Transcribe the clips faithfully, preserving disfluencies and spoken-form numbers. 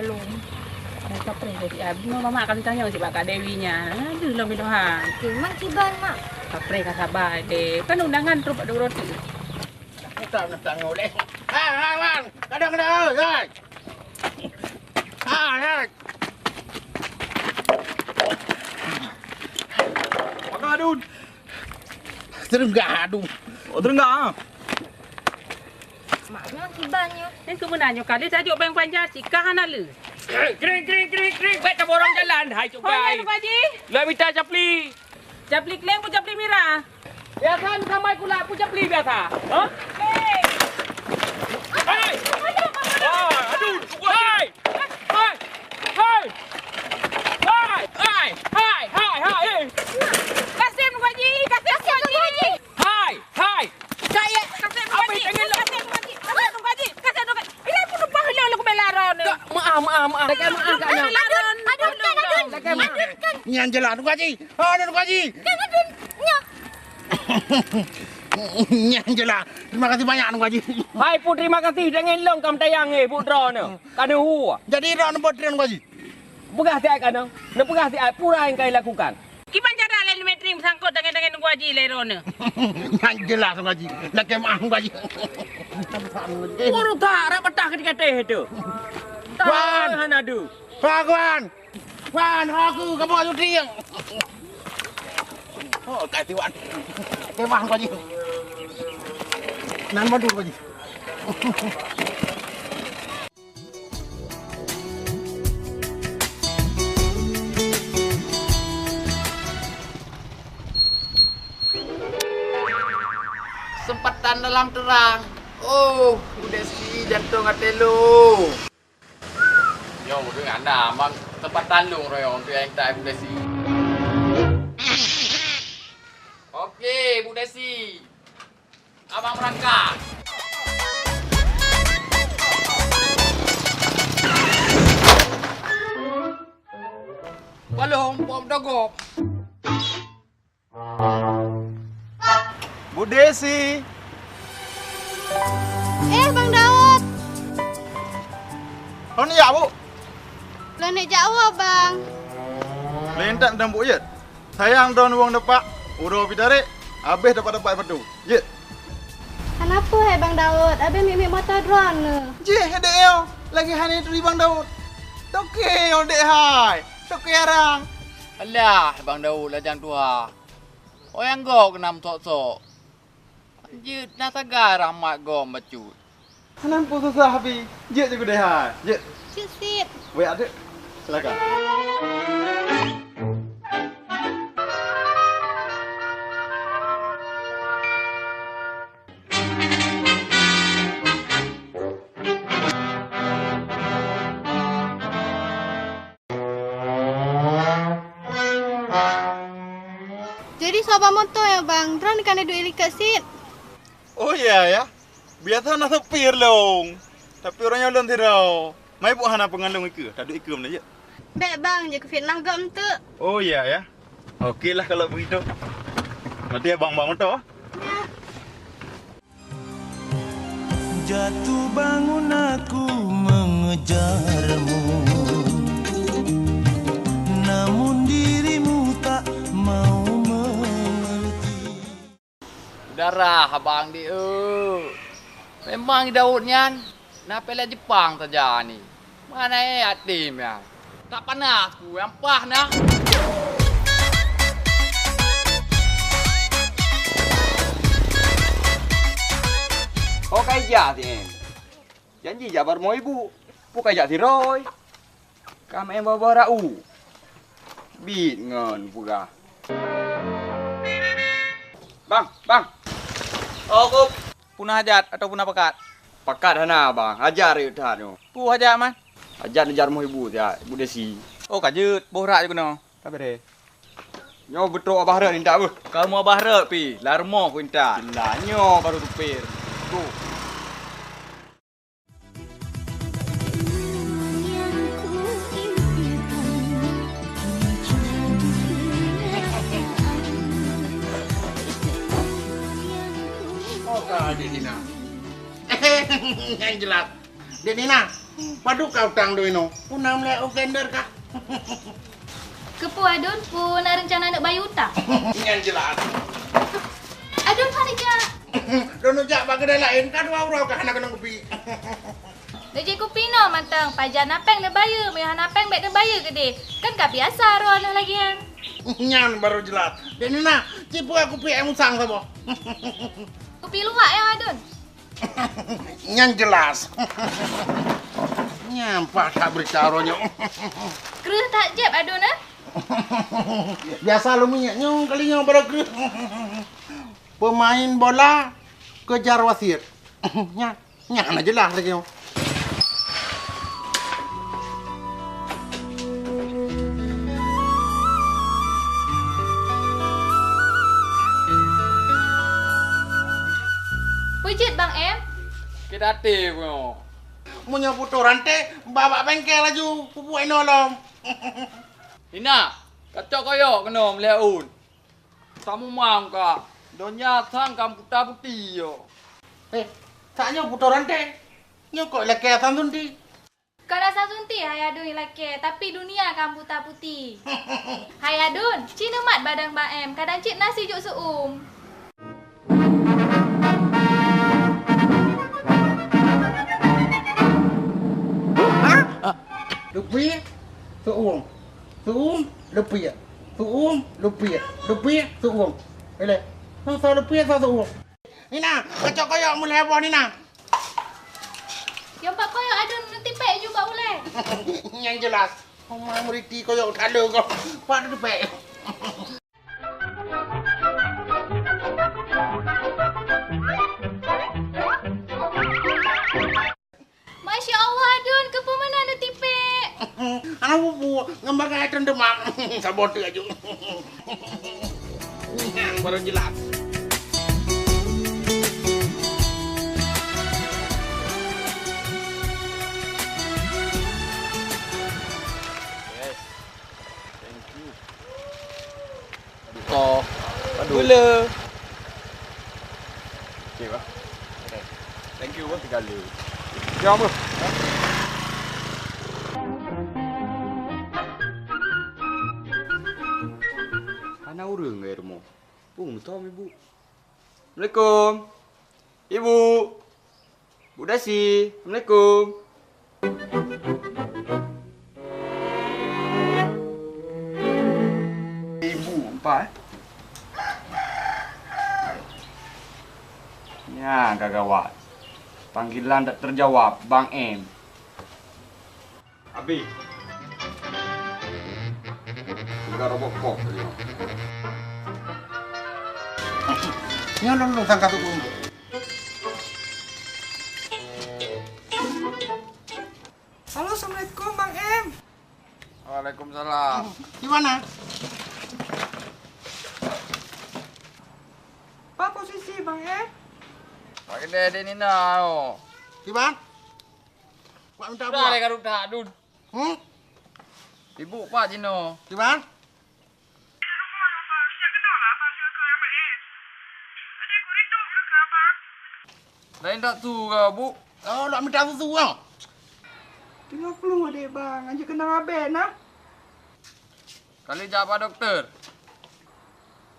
Lom. Hai, kapreh jadi abis. Nyoe mamak akan tanyong cit bak Kak Dewi nyan. Aduh, lom minong ha. Kiban, kiban, Mak. Kapreh ka sabar deh. Kan undangan trok bak dua roti. Bukan nak tanyong deh. Hai, hai, Wan. Kadang kena, hai. Hai, hai. Maka adun. Terenggah adun. Oh, terenggah ah. Mak, memang kiban nyoe. Nyan keumeunanyoe kali tajok beng panjang sikah hana le. Kring, kring, kring, kring. Baik taborong jalan. Hai, cubai. Hai, Pak Haji. Lah mita capli. Capli kleng pun capli mira. Biasa ni sampai kulak pun capli biasa. Ha? Hei. Hai. Ah, aduh, hai. Hai. Hai. Hai. Hai. Hai. Hai. Hai. Hai. Kasih Pak Haji. Kasih Pak Haji. Hai, hai. Cak, ya. Kasih Apa Nunggaji. Kasih Nunggaji. Kasih Nunggaji. Kasih Nunggaji. Ini pun lupa hilang lagu bela Ron. Kak, maaf, maaf, maaf. Lakèe maaf, Kak, nyoe. Adun, adun, adun. Lakèe maaf. Nyan jeulaih, Nunggaji. Ha, Nunggaji. Kan adun, nyoe. Nyan jeulaih. Terima kasih banyak, Nunggaji. Hai, pun terima kasih. Jangan long kam tayang, eh, Bu Ron. Kanu hu. Jadi, Ron, buat Ron, Nunggaji. Peugah siat kanu. Neupeugah siat pura yang kau lakukan. Kiban cara lé leumeutring beusangkot dangai-dangai Teungku Haji lé droeneuh? Nyang jeulaih Teungku Haji. Lakèe meu'ah Teungku Haji. Ureueng that rab patah keu di gatéh tu. Wan! Hana du. Wah, Wan! Wan, aku ka buat syuting. Oh, ka tiwan. Lakèe meu'ah Teungku Haji. Nan madu Teungku Haji. Seumpatan dalam teurang. Oh, udép si jantong até lôn. Nyoe udép hana mang seumpatan lôn royong tu nyang tak udép si. Oke, Bu Desi. Abang berangkat. Balong, pom dogop. Bu Desi. Eh, Bang Daud. Hon ya, Bu? Lôn jak woe, Bang. Lôn intat dan Bu Yet. Sayang droen wong depak, uroe pih tarek, habéh dapat-dapat batu. Jeuet. Hana peue hai Bang Daud, abéh miet-miet moto droeneuh. Jih, dek yo, lagèe hana turi Bang Daud. Toke yo dek hai, toke arang. Alah, Bang Daud lajang tuha. Oyang gob keunam sok-sok. Jeuet na sagai rahmat gob bacut. Hana peue susah pih. Jeuet ju keudeh hai. Jeuet. Jeuet sit. Wék, adek. Silakan. Jadi soe ba moto nyoe, Bang? Droeneuh ka neuduek likot sit. Oh, ya, ya. Biasa na supir lôn. Tapi uroe nyoe lôn sidroe. Mai bu hana peungeut lôn ikeue, taduek ikeue meunan jeuet. Bèk, Bang, jeuet keu fitnah gob enteuk. Oh, ya, ya. Oke lah kalau begitu. Nanti abang ba moto. Ya. Jatuh bangun aku mengejarmu, namun dirimu tak mau mengerti. Udara abang di eu. Memang Daud nyan na pela Jepang saja ni. Mana eh yatim ya? Tak panas ku yang pah nah. Oh, kai jak si em. Janji jak baroe ibu. Pu kai jak si Roy. Ka main bawa-bawa rau. Bit ngon peugah. Bang, bang. Oh, Kup. Puna hajat atau puna pakat? Pakat hana, bang. Hajat rayek that nyoe. Pu hajat man? Hajat nejar moh ibu siat, ibu Desi. Oh, ka jeuet. Boh rak je keunoe. Ka bereh. Nyoe beutôi abah rot intat beuh. Kamoe abah rot pi, lam rumoh ku intat. Lah nyoe baru tupir. Tuh. Oh, ka Dek Nina. Nyang jelas. Dek Nina. Padub ka utang droeneuh? Puna mulai Oktober kah? Keupeue Adun, peue na reuncana neuk bayeue utang? Nyan jeulaih. Adun hana jak. Droeneuh jak bak keudè laén, ka dua uroe ka hana keunong kupi. Neujép kupi inoe mantong, pajan na péng neubayeue, meunyoe hana péng bèk neubayeue keudeh. Kan ka biasa droe lagèe nyan. Nyan barô jeulaih. Dek Nina, ci peugah kupi éh musang saboh. Kupi luwak ya, Adun? Nyan jeulaih. Nyan paih that beurita uroe nyoe. Kreueh that jieb Adun, eh? Biasa lôn minyeuk nyoe, kali nyoe barô kreueh. Pemain bola kejar wasit. Nyan. Nyan hana jeulaih lagèe nyoe. Peue jeuet Bang Em? Sakét até nyoe. Meunyoe putôh ranté, ba bak bengkel laju, peubuet inoe lom. Nina, kacok koyok keunoe meulhèe ôn. Samumang ka, donya sang ka meuputa puti yo. Eh, tak nyoe putôh ranté. Nyoe kok ilakèe asam sunti? Kon asam sunti hai Adun ilakèe, tapi dunia ka meuputa puti. Hai Adun, ci neumat badan Bang Em, kadang cit na sijuek seuuem. Hah? Leupie, seuuem. Seuuem, leupie. Seuuem, leupie. Leupie, seuuem. Ilèe. Soe-soe leupie, soe seuuem. Nina, kacok koyok meulhèe boh Nina. Nyang pat koyok Adun neutipék ju bak ulèe. Nyang jeulaih. Oma meuriti koyok talo kah. Pat neutipék. Masya Allah, Adun, keupeue meunan neutipék? Hana peue-peue, ngon bagai teundeumak. Saboh teuk aju. Baru jeulaih. Yes. Thank you. Toh. Aduh. Gula. Okey, bah. Okey. Thank you, bah. Segala. Jom, bah. Hana ureueng di rumoh. Pung, tom ibu. Assalamualaikum. Ibu. Bu Dasi, assalamualaikum. Ibu, empat. Nyan ka gawat. Panggilan tak terjawab, Bang Em. Abi. Bukan robot kok tadi. Nyan lôn, lôn sangka tu pun. Halo, assalamualaikum, Bang Em. Waalaikumsalam. Di mana? Apa posisi, Bang Em? Pak kedai dek Nina, oh. Di mana? Pak minta buah. Dah, dah, dah, Dun. Hmm? Ibu, Pak, Cino. Di mana? Lain tak tu ke, Bu? Oh, nak minta susu ah. Tengah flu dek bang, anjir kena abet nah. Kali jak bak doktor.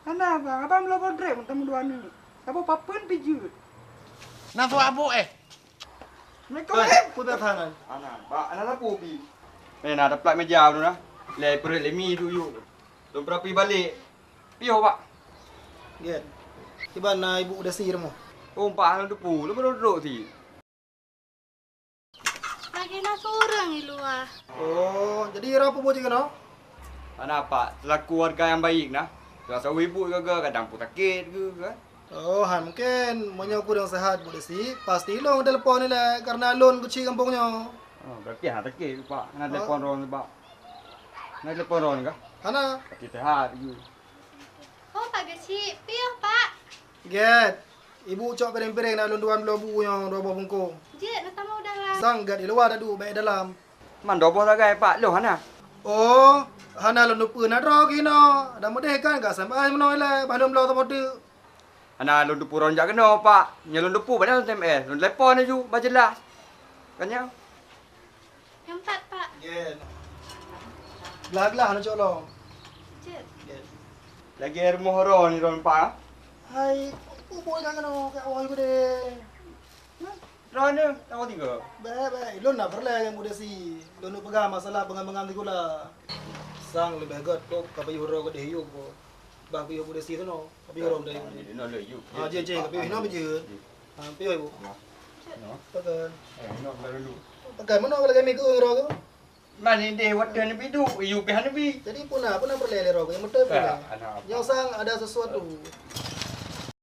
Hana bang, abang belum bodrek untuk dua ni. Apa papen pijut. Nah, suap abuk eh. Assalamualaikum. Eh, putar tangan. Ana, bak ana lapu pi. Eh, na ada plat meja tu nah. Lei perut lei mi tu yuk. Lôn perapi balik. Piyoh, Pak. Get. Kiban na ibu udah sir mu. Oh, Pak, hana teupeu. Lôn baru duduk ti. Lagi na seorang di luar. Oh, jadi ira apa buat kena? Mana, Pak? Selaku warga yang baik nah. Rasa ibu gaga kadang pun sakit ke kan? Oh, han mungkin. Meunyoe kurang sehat Bu Desi, pasti lôn telepon ni leh karena lôn keuchik gampông nyoe. Oh, berarti hana sakit, Pak. Hana telepon ron, Pak. Hana telepon ron kah? Hana. Pasti sehat you. Oh, Pak Geuchik, piyoh, Pak? Get. Ibu cok piring-piring na lôn tuan bloe bu nyoe dua boh bungkong. Jeuet, na tamah udara. Sang get di luwa tadu, bèk dalam. Man dua boh sagai, Pak, lôn hana. Oh, hana lôn lupa na droe kinoe. Dah meudeh kan ka S M S meunoe ilèe, bah lôn bloe saboh teuk. Hana lôn teupeu ron jak keunoe, Pak. Nyoe lôn teupeu, bak na S M S. Lôn telepon laju, bah jeulaih. Kan nyan. Nyang pat, Pak. Gen. Glah-glah na cok lom. Cek. Gen. Lagèe rumoh ro ni ron pa. Hai, uboi ka kena ka oi gede. Ro ni, tahu tiga. Baik, baik. Lôn na peureulèe ngon Bu Desi. Lôn peugah masalah peungan-peungan sikula. Sang leubeh gèt kok ka payuh ro gede yub ko. Bah payuh Bu Desi tu no. Ka payuh ro gede yub. Ino le yub. Ah, je je ka payuh ino beujeuet. Ah, payuh Bu. No. Tekan. Eh, ino lalu. Tekan mana lagèe mi keu ro tu? Mana deh waktu ni bidu, yub pih ni bi. Jadi puna puna peureulèe lé ro nyang beutôi Ya, peureulèe. anak. Nyoe sang ada sesuatu.